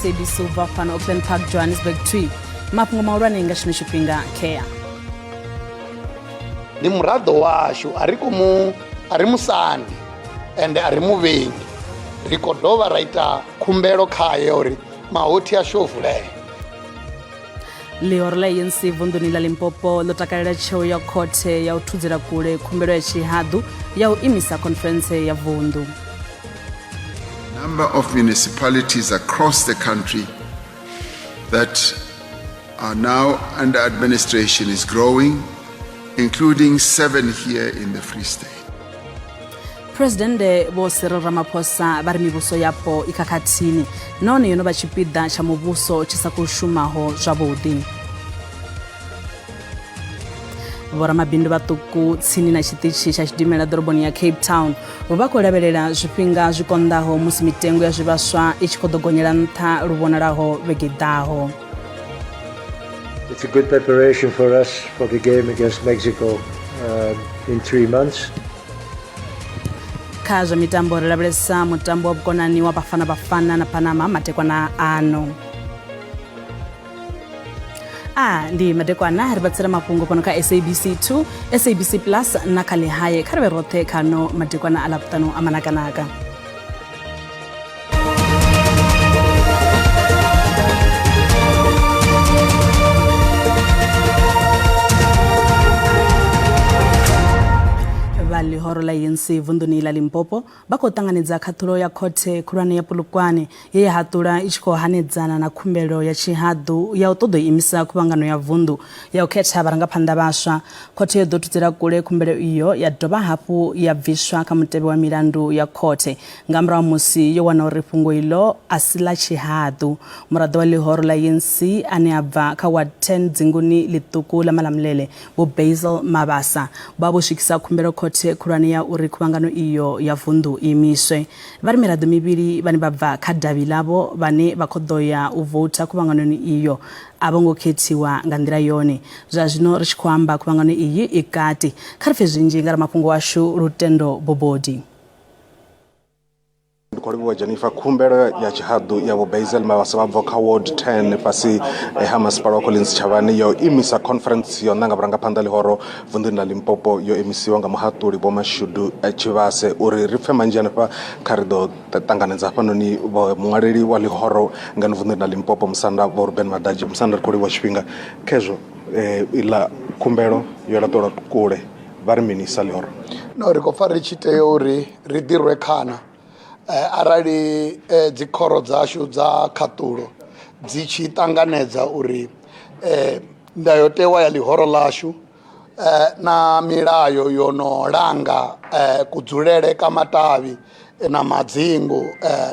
SABC u bva fhano Auckland Park, Johannesburg 2. Mafhungo mahulwane nga tshino tshifhinga kea. Ndi muraḓo washu, a ri kumu a ri musandi ende a ri muvhengi. Ri khou dovha ra ita khumbelo khaye uri mahothi ashu o vulea. Ḽihoro ḽa ANC vunḓuni ḽa Limpopo ḽo takalela tsheo ya khothe ya u thudzela kule khumbelo ya tshihaḓu ya u imisa khonferentse ya vunḓu. Number of municipalities across the country that are now under administration is growing, including 7 here in the Free State. Presidennde Vho Cyril Ramaphosa vha ri mivhuso yapo i khakhathini nahone yo no vha tshipiḓa tsha muvhuso tshi sa khou shumaho zwavhuḓi. Vhoramabindu vhaṱuku tsini na tshiṱitshi tsha tshidimela ḓoroboni ya Cape Town vha khou lavhelela zwifhinga zwi konḓaho musi mitengo ya zwivhaswa i tshi khou ḓo gonyela nṱha lu vhonalaho vhege ḓaho. It's a good preparation for us for the game against Mexico in 3 months. Kha zwa mitambo ri lavhelesa mutambo wa vhukonani wa Bafana Bafana na Panama matekwana ano. A ndi madekwana ri vhatsela mafhungo fhano kha SABC 2, SABC Plus na kha Lehae. Kha ri vhe roṱhe khano madekwana a Ḽavhuṱanu a manakanaka. Vha ḽihoro ḽa ANC vunḓuni ḽa Limpopo vha khou ṱanganedza khaṱhulo ya khothe khulwane ya Polokwane ye ya haṱula i tshi khou hanedzana na khumbelo ya tshihaḓu ya u ṱoḓa u imisa khuvhangano ya vunḓu ya u khetha vharangaphanḓa vhaswa. Khothe yo ḓo thudzela kule khumbelo iyo ya dovha hafhu ya bviswa kha mutevhe wa milandu ya khothe nga murahu musi yo wana uri fhungo iḽo a si ḽa tshihaḓu. Muraḓo wa ḽihoro ḽa ANC ane a bva kha Ward 10 dzinguni ḽiṱuku ḽa Malamulele, Vho Basil Mabasa, vha vho swikisa khumbelo khothe khulwane ya uri khuvhangano iyo ya vunḓu i imiswe. Vha ri miraḓo mivhili vhane vha bva kha davhi ḽavho vhane vha khou ḓo ya u voutha khuvhanganoni iyo a vho ngo khethiwa nga nḓila yone. Zwa zwino ri tshi khou amba khuvhangano iyi i kati. Kha ri pfe zwinzhi nga ramafhungo washu Lutendo Bobodi. Ndi khou livhuwa Jennifer. Khumbelo ya tshihaḓu ya Vho Basil Mabasa vha bva kha Ward 10 fhasi ha masipala wa Collins Chavhani ya u imisa conference yo nanga vhurangaphanḓa ḽihoro vunḓuni ḽa Limpopo yo imisiwa nga muhaṱuli Vho Mashudu Tshivhase. Uri ri pfe manzhi hanefha kha ri ḓo ṱanganedza hafhanoni vho muṅwaleli wa ḽihoro ngeno vunḓuni ḽa Limpopo Musanda Vho Ruben Madadzhe. Musanda, ri khou livhuwa tshifhinga khezwo iḽa khumbelo yo laṱelwa kule. Vha ri mini sa ḽihoro? No, ri khou pfa ri tshi tea uri ri ḓirwe khana arali dzikhoro dzashu dza khaṱulo dzi tshi ṱanganedza uri ndayotewa ya ḽihoro ḽashu na milayo yo no langa kudzulele ka matavhi na madzingu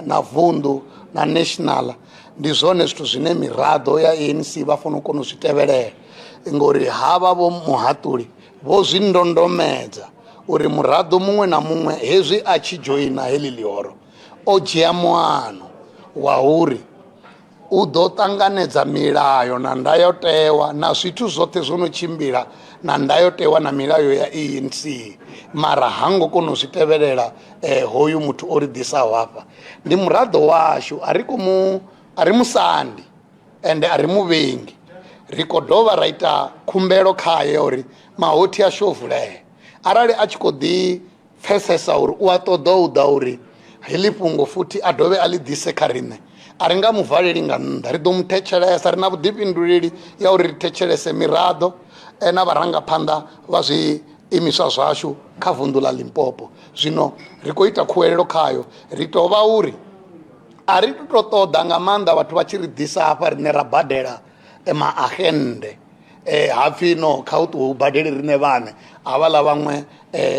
na vunḓu na national ndi zwone zwithu zwine miraḓo ya ANC vha fanela u kona u zwi tevhelela, ngori havha vho muhaṱuli vho zwi ndondomedza uri muraḓo muṅwe na muṅwe hezwi a tshi dzhoina heḽi ḽihoro o dzhia muano wa uri u ḓo ṱanganedza milayo na ndayotewa na zwithu zwoṱhe zwo no tshimbila na ndayotewa na milayo ya ANC, mara ha ngo kona u zwi tevhelela. Hoyu muthu o ri ḓisaho hafha ndi muraḓo washu, a ri kumu a ri musandi ende a ri muvhengi. Ri khou dovha ra ita khumbelo khaye uri mahothi ashu o vulea arali a tshi khou ḓi pfesesa uri u a ṱoḓa u ḓa uri heḽi fhungo futhi a dovhe a ḽi ḓise kha riṋe, a ri nga mu valeli nga nnḓa, ri ḓo mu thetshelesa. Ri na vhuḓifhinduleli ya uri ri thetshelese miraḓo na vharangaphanḓa vha zwiimiswa zwashu kha vunḓu ḽa Limpopo. Zwino ri khou ita khuwelelo khayo, ri tou vha uri a ri to ṱoḓa nga maanḓa vhathu vha tshi ri ḓisa hafha riṋe ra badela maaxennde hapfi no kha u ṱuwe u badele riṋe vhaṋe, havhaḽa vhaṅwe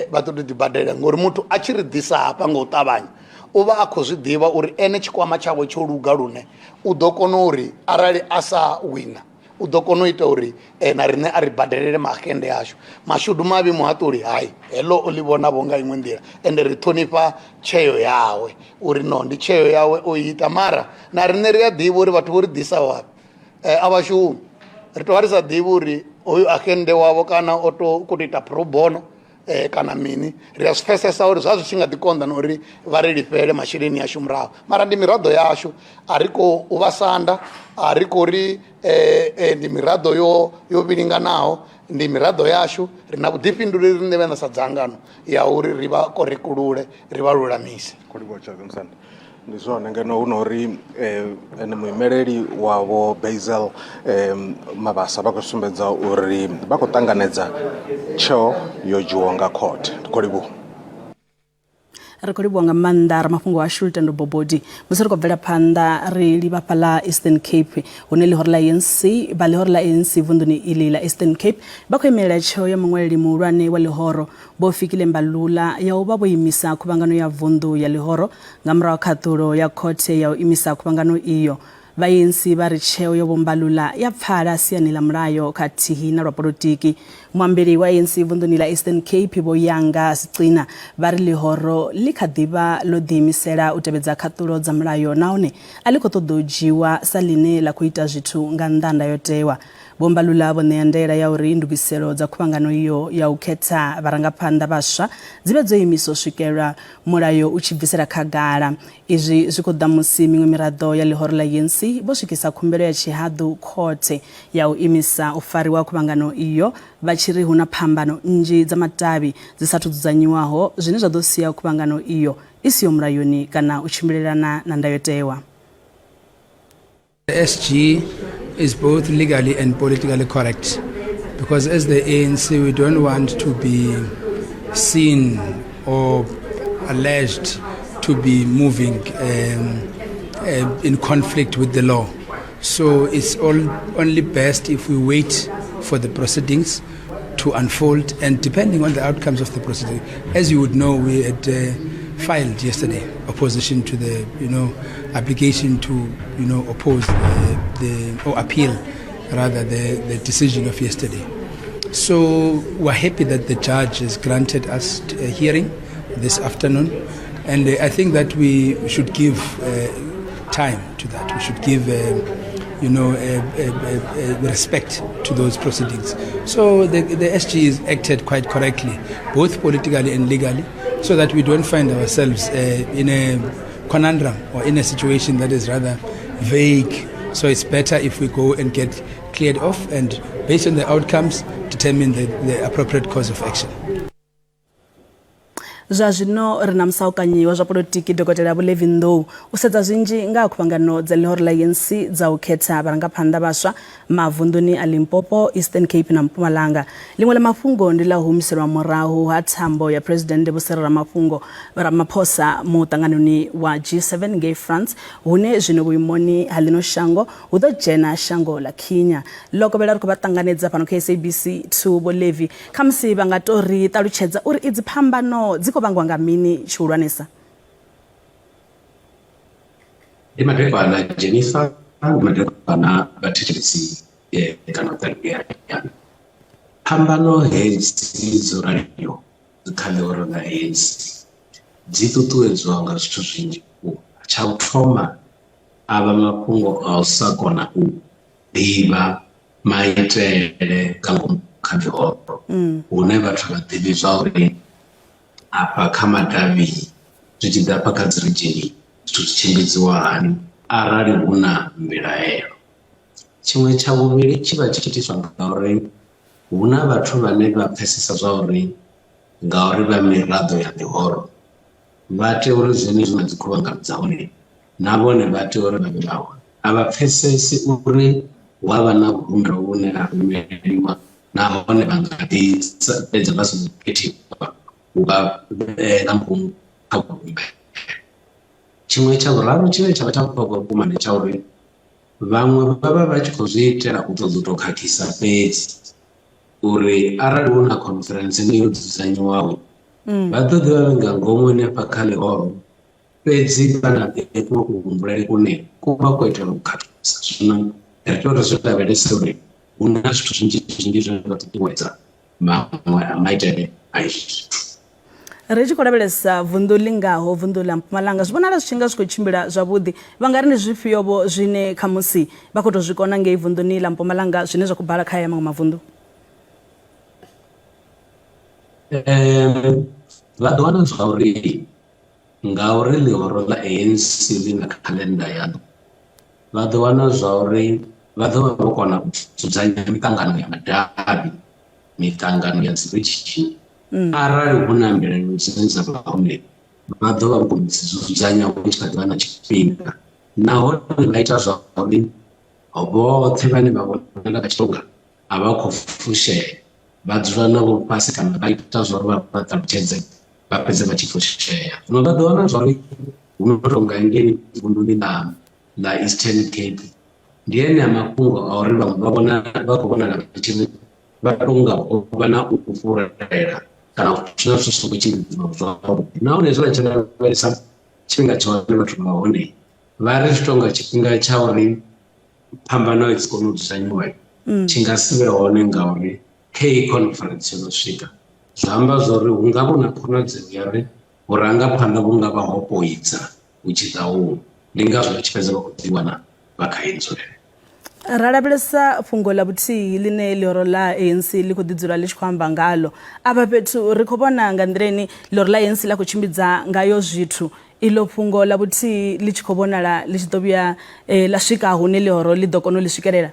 vha ḓo tou ḓi badela, ngori muthu a tshi ri ḓisa hafha nga u ṱavhanya u vha a khou zwi ḓivha uri ene tshikwama tshawe tsho luga lune u ḓo kona uri arali a sa wina u ḓo kona u ita uri na riṋe a ri badelele maaxennde ashu. Mashudu mavhi muhaṱuli hai heḽo o ḽi vhona vho nga iṅwe nḓila, ende ri ṱhonifha tsheo yawe uri no ndi tsheo yawe o ita, mara na riṋe ri a ḓivha uri vhathu vho ri ḓisaho hafha a vha shumi. Ri tou vha ri sa ḓivhi uri hoyu axennde wavho kana o to khou tou ita pro bono eh, kana mini ri a zwi pfesesa uri zwa zwi tshi nga ḓi konḓa na uri vha ri lifhele masheleni ashu murahu mara ndi miraḓo yashu a ri khou vha sanda a ri khou ri eh, eh, ndi miraḓo yo yo vhilinganaho ndi miraḓo yashu ri na vhuḓifhinduleli riṋe vhene sa dzangano ya uri ri vha korekulule ri vha lulamise Ndi zwone ngeno hu no uri ene muimeleli wavho Basil Mabasa vha khou sumbedza uri vha khou ṱanganedza tsheo yo dzhiwaho nga khothe. Ndi khou livhuwa. Ri khou livhuwa nga maanḓa ramafhungo ashu Lutendo Bobodi. Musi ri khou bvela phanḓa ri livha fhaḽa Eastern Cape hune ḽihoro ḽa ANC vha ḽihoro ḽa ANC vunḓuni iḽi ḽa Eastern Cape vha khou imelela tsheo ya muṅwaleli muhulwane wa ḽihoro Vho Fikile Mbalula ya u vha vho imisa khuvhangano ya vunḓu ya ḽihoro nga murahu ha khaṱulo ya khothe ya u imisa khuvhangano iyo. Vha ANC vha ri tsheo yo Vho Mbalula ya pfala siani ḽa mulayo khathihi na lwa polotiki. Muambeli wa ANC vunḓuni ḽa Eastern Cape Vho Yanga Sicina vha ri ḽihoro ḽi kha ḓi vha ḽo ḓiimisela u tevhedza khaṱulo dza mulayo nahone a ḽi khou ṱoḓa u dzhiwa sa ḽine ḽa khou ita zwithu nga nnḓa ha ndayotewa. Vho Mbalula vho ṋea ndaela ya uri ndugiselo dza khuvhangano iyo ya u khetha vharangaphanḓa vhaswa dzi vhe dzo imiswa u swikelwa mulayo u tshi bvisela khagala. Izwi zwi khou ḓa musi miṅwe miraḓo ya ḽihoro ḽa ANC vho swikisa khumbelo ya tshihaḓu khothe ya u imisa u fariwa khuvhangano iyo vha tshi ri hu na phambano nnzhi dza matavhi dzi sathu dzudzanyiwaho zwine zwa ḓo sia khuvhangano iyo i siho mulayoni kana u tshimbilelana na ndayotewa. The SG is both legally and politically correct because as the ANC we don't want to be seen or alleged to be moving um, uh, in conflict with the law. So it's all only best if we wait for the proceedings to unfold and depending on the outcomes of the proceeding. As you would know, we had uh, filed yesterday opposition to the you know application to you know oppose the, the or appeal rather the, the decision of yesterday. So we're happy that the judge has granted us a hearing this afternoon, and uh, I think that we should give uh, time to that. We should give. Uh, you know, a, a, a respect to those proceedings. So the, the SG has acted quite correctly, both politically and legally, so that we don't find ourselves uh, in a conundrum or in a situation that is rather vague. So it's better if we go and get cleared off and based on the outcomes, determine the, the appropriate course of action. Zwa zwino ri na musaukanyi wa zwa polotiki Dokotela Vho Levi Nḓou u sedza zwinzhi nga ha khuvhangano dza ḽihoro ḽa ANC dza u khetha vharangaphanḓa vhaswa mavunḓuni a Limpopo, Eastern Cape na Mpumalanga. Ḽiṅwe ḽa mafhungo ndi ḽa u humiselwa murahu ha thambo ya Phresidennde Vho Cyril Ramafhungo Ramaphosa muṱanganoni wa G7 ngei France hune zwino vhuimoni ha ḽino shango hu ḓo dzhena shango ḽa Kenya. Ḽo kovhela ri khou vha ṱanganedza fhano kha SABC 2 Vho Levi Khamusi vha nga tou ri ṱalutshedza uri idzi phambano dzi khou vhangwa nga mini tshihulwanesa? Ndi madekwana Jennifer, ndi madekwana vhathetshelesi eh, kana vhaṱaleli hayani. Phambano hedzi dzo raliho kha ḽihoro ḽa ANC dzi ṱuṱuwedzwa nga zwithu zwinzhi vhukuma. Tsha u thoma a vha mafhungo a u sa kona u ḓivha maitele nga ngomu kha ḽihoro mm. hune vhathu vha ḓivhi zwa uri afha kha madavhi zwi tshi ḓa afha kha dzi ridzheni zwithu zwi tshimbidziwa hani arali hu na mbilaelo tshiṅwe tsha vhuvhili tshi vha tshi itiswa ngauri hu na vhathu vhane vha pfesesa zwa uri ngauri vha miraḓo ya ḽihoro Vha tea uri zwenezwi na dzikhuvhangano dza hone na vhone vha tea uri vha vhe vha hone. A vha pfesesi uri hu a vha na vhurumelwa vhune ha rumeliwa nahone vha nga ḓi fhedza vha songo khethiwa u vha nga ngomu kha vhurumelwa. Tshiṅwe tsha vhuraru tshine tsha vha tsha vhuṱhogwa vhukuma ndi tsha uri vhaṅwe vha vha vha tshi khou zwi itela u ṱoḓa u tou khakhisa fhedzi uri arali hu na khonferentse yo dzudzanyiwaho mm. vha ḓo ḓivha vhe nga ngomu henefha kha ḽihoro fhedzi vha na kuṅwe kuhumbulele kune ku vha khou itela u khakhisa zwino ri tea uri zwi lavhelese uri hu na zwithu zwinzhi zwinzhi zwine zwa ṱuṱuwedza maṅwe a maitele a izwi zwithu ri tshi khou lavhelesa vunḓu ḽi ngaho vunḓu ḽa mpumalanga zwi vhonala zwi tshi nga zwi khou tshimbila zwavhuḓi vha nga ri ndi zwifhio vho zwine khamusi vha khou tou zwi kona ngei vunḓuni ḽa mpumalanga zwine zwa khou bala kha ya maṅwe mavunḓu Vha ḓo wana zwa uri ngauri ḽihoro ḽa ANC ḽi na khaḽenda yaḽo, vha ḓo wana zwa uri vha ḓo vha vho kona u dzudzanya miṱangano ya madavhi, miṱangano ya dzi ridzhini. Arali hu na mbilaelo dzine dza vha hone, vha ḓo vha vho kona u dzi dzudzanya hu tshi kha ḓi vha na tshifhinga. Nahone vha ita zwa uri vhoṱhe vhane vha vhonala vha tshi tonga a vha khou fushea vha dzula navho fhasi kana vha ita zwa uri vha vha ṱalutshedze vha fhedze vha tshi fushea. Zwino vha ḓo wana zwa uri hu no tonga ngei vunduni ḽa ḽa Eastern Cape ndi ene a mafhungo a uri vhaṅwe vha vhona vha khou vhonala vha tshi vha tonga ho vha na u fhurela kana zwine zwi songo tshimbidziwa zwavhuḓi. Nahone hezwi vha tshi lavhelesa tshifhinga tsha hone vhathu vha hone vha ri zwi tonga tshifhinga tsha uri phambano dzi kone u dzudzanyiwa tshi nga si vhe hone ngauri kha heyi conference yo no swika. Zwi amba zwa uri hu nga vha hu na khonadzeo ya uri vhurangaphanḓa vhu nga vha ho poidza hu tshi ḓa huṅwe, ndi ngazwo vha tshi fhedza vha khou ḓiwana vha kha heyi nzulele. Ra lavhelesa fhungo ḽa vhuthihi ḽine ḽihoro ḽa ANC ḽi khou ḓi dzula ḽi tshi khou amba ngaḽo. Afha fhethu ri khou vhona nga nḓila ine ḽihoro ḽa ANC ḽa khou tshimbidza ngayo zwithu, iḽo fhungo ḽa vhuthihi ḽi tshi khou vhonala ḽi tshi ḓo vhuya ḽa swika hune ḽihoro ḽi ḓo kona u ḽi swikelela.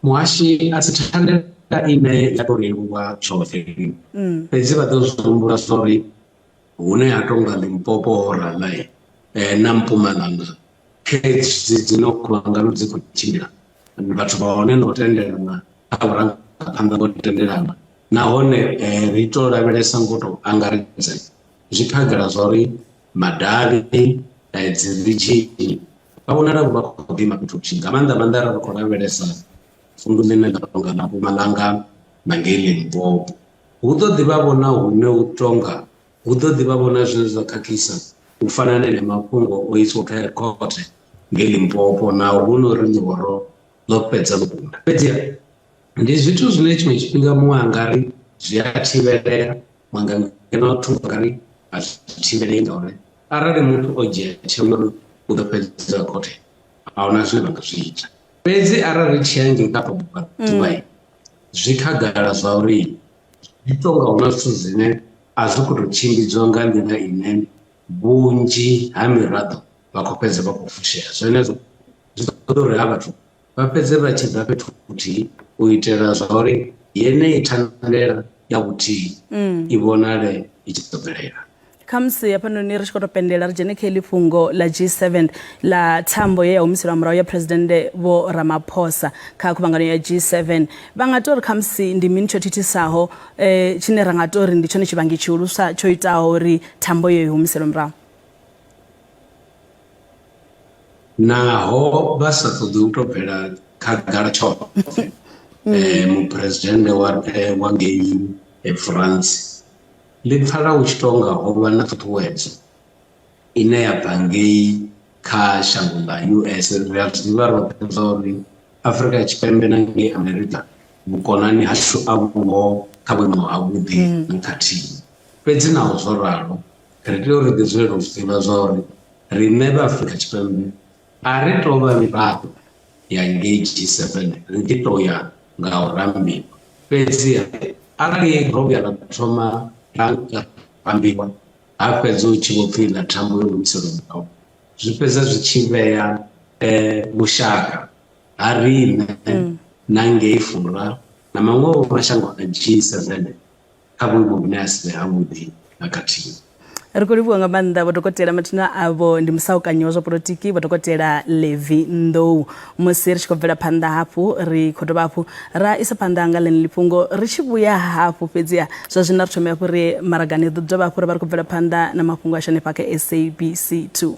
Muhashi a si thandela ine ya tou leluwa tshoṱhe, fhedzi vha ḓo zwi humbula zwa uri hune ha tonga Limpopo ho rala na Mpumalanga khedzi dzino khuvhangano dzi khou tshimbila vhathu vha hone no tendelana kha vhurangaphanḓa vho tendelana nahone ri to lavhelesa ngo to angaredza zwi khagala zwa uri madavhi dzi ridzhini vha vhonala vha khou ḓi ima fhethu huthihi nga maanḓa maanḓa arali ri khou lavhelesa vunḓu ḽine ḽa tonga ḽa Mpumalanga na ngei Limpopo. Hu ḓo ḓi vha vhona hune u tonga hu ḓo ḓi vha vhona zwine zwa khakhisa u fana na enea mafhungo o iswa kha khothe ngei Limpopo naho hu no ri ḽihoro ḽo fhedza ḽo kunda. Fhedziha ndi zwithu zwine tshiṅwe tshifhinga muṅwe a nga ri zwi a thivhelea muṅwe nga ngeno thungo a nga ri a zwi thivhelei ngauri arali muthu o dzhia tsheo uri u ḓo fhedza khothe ahuna zwine vha nga zwi ita. Fhedzi arali ri tshi ya ngei Kapa Vhubvaḓuvha zwi khagala zwa uri zwi tou nga hu na zwithu zwine a zwi khou tou tshimbidzwa nga nḓila ine vhunzhi ha miraḓo vha khou fhedza vha khou fushea. Zwenezwo zwi ṱoḓa uri ha vhathu vha fhedze vha tshi ḓa fhethu huthihi u itela zwa uri yeneyi thandela ya vhuthihi i vhonale i tshi ḓo bvelela. Khamusi hafhanoni ri tshi khou tou pendela ri dzhene kha heḽi fhungo ḽa G7 ḽa thambo ye ya humiselwa murahu ya Phresidennde Vho Ramaphosa kha khuvhangano ya G7. Vha nga tou ri khamusi ndi mini tsho thithisaho tshine ra nga tou ri ndi tshone tshivhangi tshihulusa tsho itaho uri thambo iyo i humiselwe murahu? Naho vha sa ṱoḓi u tou bvela khagala tshoṱhe, muphuresidennde wa ngei France Ḽi pfala hu tshi tou nga ho vha na ṱhuṱhuwedzo ine ya bva ngei kha shango ḽa US. Ri a zwi ḓivha roṱhe zwa uri Afrika Tshipembe na ngei Amerika vhukonani hashu a vhuho kha vhuimo havhuḓi na khathihi. Fhedzi naho zwo ralo, ri tea uri ḓi dzulela u zwi ḓivha zwa uri riṋe vha Afrika Tshipembe a ri tou vha miraḓo ya ngei G7, ri ḓi tou ya nga u rambiwa. Fhedziha arali ro vhuya ra thoma ra rambiwa ha fhedza hu tshi vho pfhi iḽa thambo yo humiselwa murahu, zwi fhedza zwi tshi vhea vhushaka ha riṋe na ngei Fura na maṅwe mashango a G7 kha vhuimo vhune ha si vhe havhuḓi na khathihi. Ri khou livhuwa nga maanḓa vho dokotela mathina avho ndi musaukanyi wa zwa polotiki vho dokotela Levi Ndou. Musi ri tshi khou bvela phanḓa hafhu ri khou dovha hafhu ra isa phanḓa nga ḽeneḽi fhungo ri tshi vhuya hafhu fhedziha zwa zwino ri thome hafhu ri maragani ri ḓo dovha hafhu ra vha ri khou bvela phanḓa na mafhungo ashu hanefha kha SABC 2.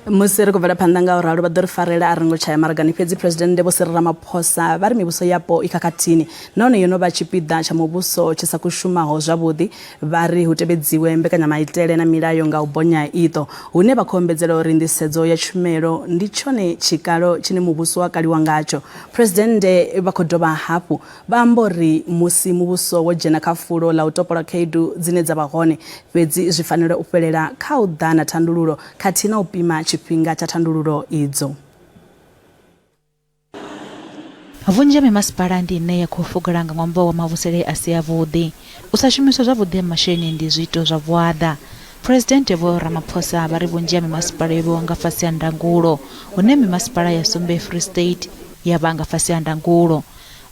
Musi ri khou bvela phanḓa nga u ralo vha ḓo ri farela a ri ngo tshaya maragani fhedzi Phresidennde Vho Cyril Ramaphosa vha ri mivhuso yapo i khakhathini nahone yo no vha tshipiḓa tsha muvhuso tshi sa khou shumaho zwavhuḓi. Vha ri hu tevhedziwe mbekanyamaitele na milayo nga u bonya iṱo hune vha khou ombedzela uri nḓisedzo ya tshumelo ndi tshone tshikalo tshine muvhuso wa kaliwa ngatsho. Phresidennde vha khou dovha hafhu Vha amba uri musi muvhuso wo dzhena kha fulo ḽa u topola khaedu dzine dza vha hone, fhedzi zwi fanela u fhelela kha u ḓa na thandululo khathihi na u pima tshifhinga. tshifhinga tsha thandululo idzo. Vhunzhi ha mimasipala ndi ine ya khou fugala nga ṅwambo wa mavhusele a si avhuḓi. U sa shumiswa zwavhuḓi ha masheleni ndi zwiito zwa vhuaḓa. Phresidennde Vho Ramaphosa vha ri vhunzhi ha mimasipala yo vhewa nga fhasi ha ndangulo, hune mimasipala ya sumbe Free State ya vha nga fhasi ha ndangulo.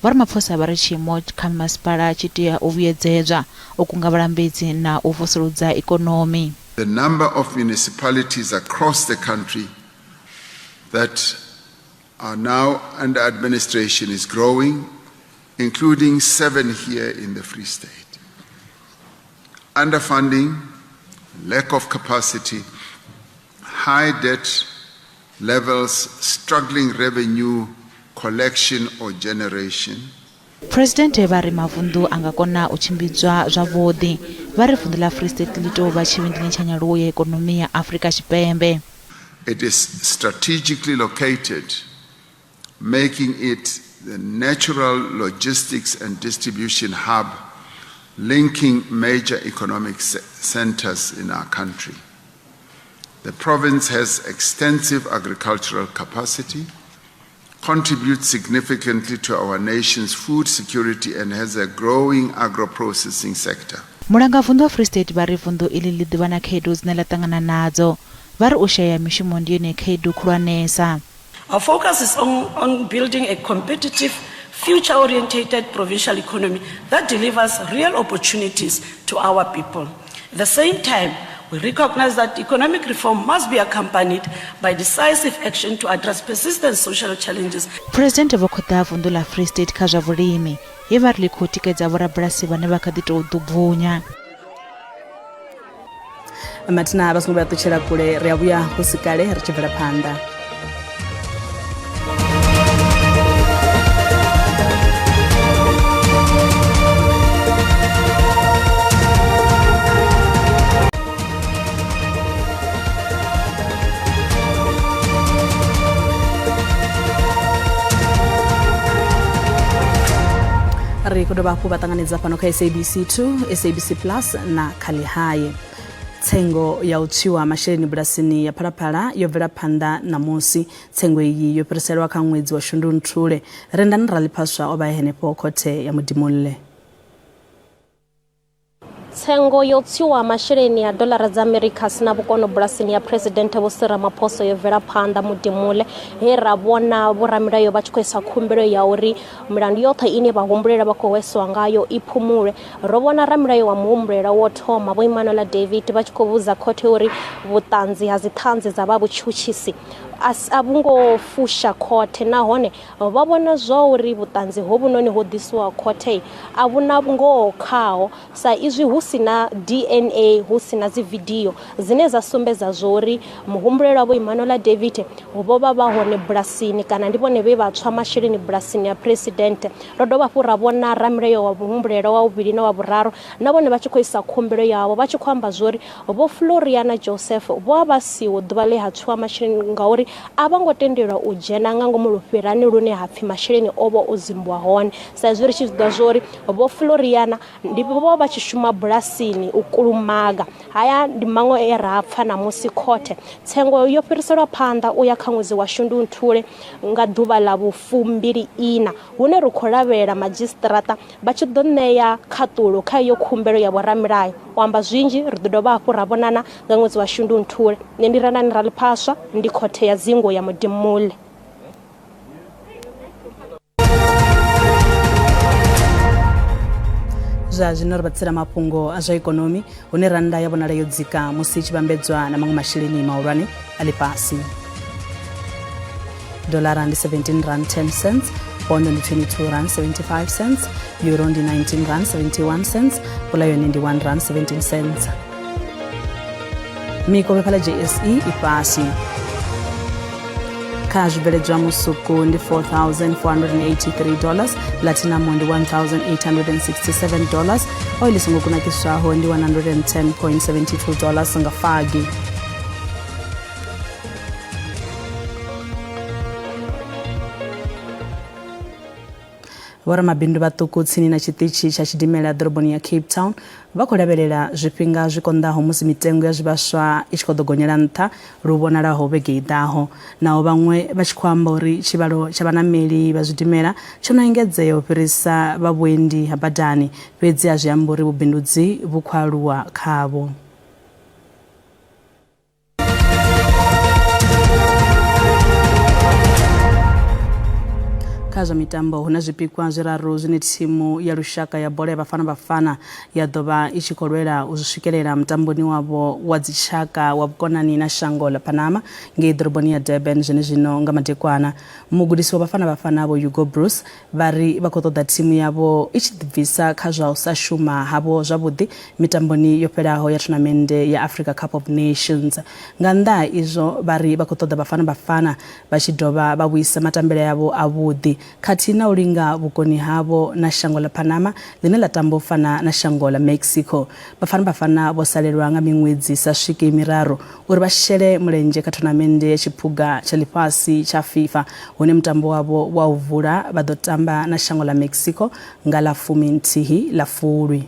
Vho Ramaphosa vha ri tshiimo kha mimasipala tshi tea u vhuyedzedzwa, u kunga vhalambedzi na u vusuludza ikonomi. The number of municipalities across the country that are now under administration is growing, including 7 here in the Free State. Underfunding, lack of capacity, high debt levels, struggling revenue collection or generation. Phresidennde vha ri mavunḓu a nga kona u tshimbidzwa zwavhuḓi. Vha ri vunḓu ḽa Free State ḽi tou vha tshivhindini tsha nyaluwo ya ikonomi ya Afrika Tshipembe. It is strategically located, making it the natural logistics and distribution hub linking major economic centers in our country. The province has extensive agricultural capacity, contributes significantly to our nation's food security and has a growing agro-processing sector. Mulangavunḓu wa Free State vha ri vunḓu iḽi ḽi ḓivha na khaedu dzine ḽa ṱangana nadzo. Vha ri u shaya mishumo ndi yone khaedu khulwanesa. Our focus is on, on building a competitive, future-orientated provincial economy that delivers real opportunities to our people. At the same time, we recognize that economic reform must be accompanied by decisive action to address persistent social challenges. Phresidennde vho khoḓa vunḓu ḽa Free State kha zwa vhulimi, he vha ri ḽi khou tikedza vhorabulasi vhane vha kha ḓi tou ḓubvunya. Mathina vha songo vhuya ṱutshela kule, ri a vhuya hu si kale ri tshi bvela phanḓa. Ri khou dovha hafhu vha ṱanganedza fhano kha SABC 2, SABC Plus na kha Ḽihae. Tsengo ya u tswiwa masheleni bulasini ya Phalaphala yo bvela phanḓa ṋamusi. Tsengo iyi yo fhiriselwa kha ṅwedzi wa Shundunthule. Rendani Raliphaswa o vha e henefho khothe ya Mudimulle. Tsengo yo tswiwa masheleni a doḽara dza Amerika a sina vhukono bulasini ya Phresidennde Vho Cyril Ramaphosa yo bvela phanḓa Mudimulle, he ra vhona vhoramilayo vha tshi khou isa khumbelo ya uri milandu yoṱhe ine vha humbulela vha khou hweswa ngayo i phumulwe. Ro vhona ramilayo wa muhumbulela wo thoma Vho Emmanuel David vha tshi khou vhudza khothe uri vhuṱanzi ha dziṱhanzi dza vha vhutshutshisi a vhu ngo fusha khothe, nahone vha vhona zwa uri vhuṱanzi hovhunoni ho ḓisiwa khothe a vhu na vhungoho khaho, sa izwi hu si na DNA, hu si na dzividio dzine dza sumbedza zwa uri muhumbulelwa Vho Emmanuel David vho vha vha hone bulasini kana ndi vhone vhe vha tswa masheleni bulasini ya Phresidennde. Ro dovha hafhu ra vhona ramilayo wa muhumbulelwa wa vhuvhili na wa vhuraru na vhone vha tshi khou isa khumbelo yavho vha tshi khou amba zwa uri Vho Floriana Joseph vho vha vha siho ḓuvha ḽe ha tswiwa masheleni ngauri a vho ngo tendelwa u dzhena nga ngomu lufherani lune ha pfi masheleni o vha o dzimbiwa hone, sa izwi ri tshi zwi ḓivha zwa uri Vho Floriana ndi vho vha vha tshi shuma bulasini u kulumaga. Haya ndi maṅwe e ra pfa ṋamusi khothe. Tsengo yo fhiriselwa phanḓa u ya kha ṅwedzi wa Shundunthule nga ḓuvha ḽa vhufumbili ina, hune ri khou lavhelela madzhisiṱiraṱa vha tshi ḓo ṋea khaṱulo kha iyo khumbelo ya vhoramilayo. U amba zwinzhi ri ḓo dovha hafhu ra vhonana nga ṅwedzi wa Shundunthule. Nṋe ndi Randani Raliphaswa, ndi khothe ya dzingu ya Mudimulle. Zwa zwino ri vha tsela mafhungo a zwa ikonomi, hune rannda ya vhonala yo dzika musi i tshi vhambedzwa na maṅwe masheleni mahulwane a ḽifhasi. Dolara ndi 17 rand 10 cents, pondo ndi 22 rand 75 cents, euro ndi 19 rand 71 cents, pula yone ndi 1 rand 17 cents. Mikovhe fhala JSE i fhasi. Kha zwibveledzwa musuku ndi 4483 dollars, platinum ndi 1867 dollars, oil i songo kunakiswaho ndi 110.72 dollars nga fagi. Vhoramabindu vhaṱuku tsini na tshiṱitshi tsha tshidimela ḓoroboni ya Cape Town vha khou lavhelela zwifhinga zwi konḓaho musi mitengo ya zwivhaswa i tshi khou ḓo gonyela nṱha lu vhonalaho vhege i ḓaho. Naho vhaṅwe vha tshi khou amba uri tshivhalo tsha vhanameli vha zwidimela tsho no engedzea u fhirisa vha vhuendi ha badani, fhedzi a zwi ambi uri vhubindudzi vhu khou aluwa khavho. Kha zwa mitambo hu na zwipikwa zwiraru zwine thimu ya lushaka ya bola ya Bafana Bafana ya ḓo vha i tshi khou lwela u zwi swikelela mutamboni wavho wa dzitshaka wa vhukonani na shango ḽa Panama ngei ḓoroboni ya Durban zwenezwino nga madekwana. Mugudisi wa Bafana Bafana Vho Hugo Broos Vha ri vha khou ṱoḓa thimu yavho i tshi ḓibvisa kha zwa u sa shuma havho zwavhuḓi mitamboni yo fhelaho ya thonamennde ya Africa Cup of Nations. Nga nnḓa ha izwo, vha ri vha khou ṱoḓa Bafana Bafana vha tshi dovha vha vhuisa matambele avho avhuḓi khathihi na u linga vhukoni havho na shango ḽa Panama ḽine ḽa tamba u fana na shango ḽa Mexico. Bafana Bafana vho salelwa nga miṅwedzi i sa swiki miraru uri vha shele mulenzhe kha thonamennde ya Tshiphuga tsha Ḽifhasi tsha FIFA hune mutambo wavho wa u vula vha ḓo tamba na shango ḽa Mexico nga ḽa 11 ḽa Fulwi.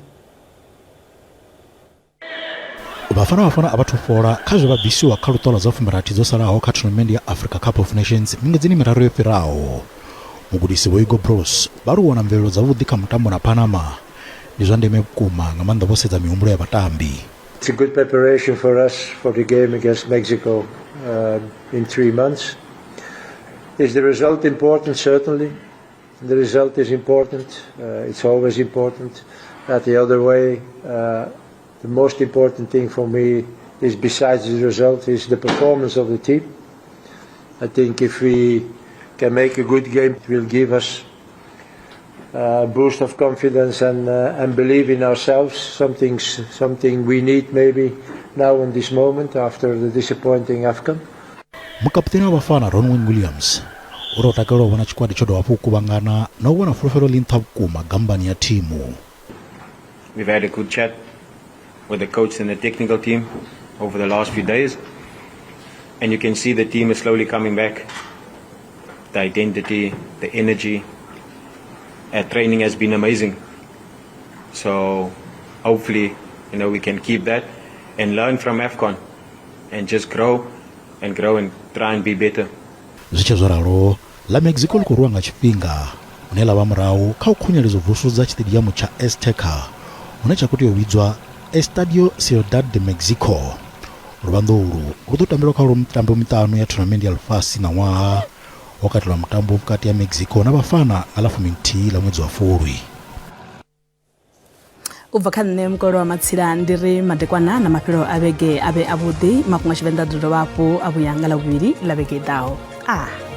Bafana Bafana a vha thu fhola kha zwe vha bvisiwa kha luṱo lwa dza fumirathi dzo salaho kha thonamennde ya Africa Cup of Nations miṅwedzini miraru yo fhiraho. Mugudisi Vho Hugo Broos vha ri u wana mvelelo dzavhuḓi kha mutambo na Panama ndi zwa ndeme vhukuma nga maanḓa vho sedza mihumbulo ya vhatambi. It's a good preparation for us for the game against Mexico in 3 months. Is the result important? Certainly. The result is important. It's always important. But the other way, the most important thing for me is, besides the result, is the performance of the team. I think if we can make a good game, it will give us a boost of confidence and believe in ourselves, something we need maybe now in this moment after the disappointing AFCON. Mukapuṱeni wa Bafana Ronwen Williams u ri o takalela u vhona tshikwadi tsho dovha hafhu u kuvhangana na u vhona fulufhelo ḽi nṱha vhukuma gambani ya thimu. We've had a good chat with the coach and the technical team over the last few days, and you can see the team is slowly coming back. The identity, the energy at training has been amazing. So hopefully, we can keep that and learn from AFCON and just grow and grow and try and be better. Zwi tshe zwo ralo, ḽa Mexico ḽi khou rwiwa nga tshifhinga hune ḽa vha murahu kha u khunyeledza u vusuludza tshiṱediamu tsha Azteca hune tsha khou tea u vhidzwa Estadio Ciudad de Mexico. Luvhanḓe ulu lu ḓo tambelwa kha mitambo miṱanu ya thonamennde ya ḽifhasi ṋaṅwaha, ho katelwa mutambo vhukati ha Mexico na Bafana nga ḽa 11 ḽa ṅwedzi wa Fulwi. U bva kha nṋe Mukolo wa Matsila ndi ri madekwana na mafhelo a vhege a vhe avhuḓi. Mafhungo a Tshivenḓa a ḓo dovha hafhu a vhuya nga Ḽavhuvhili ḽa vhege i ḓaho. Ah.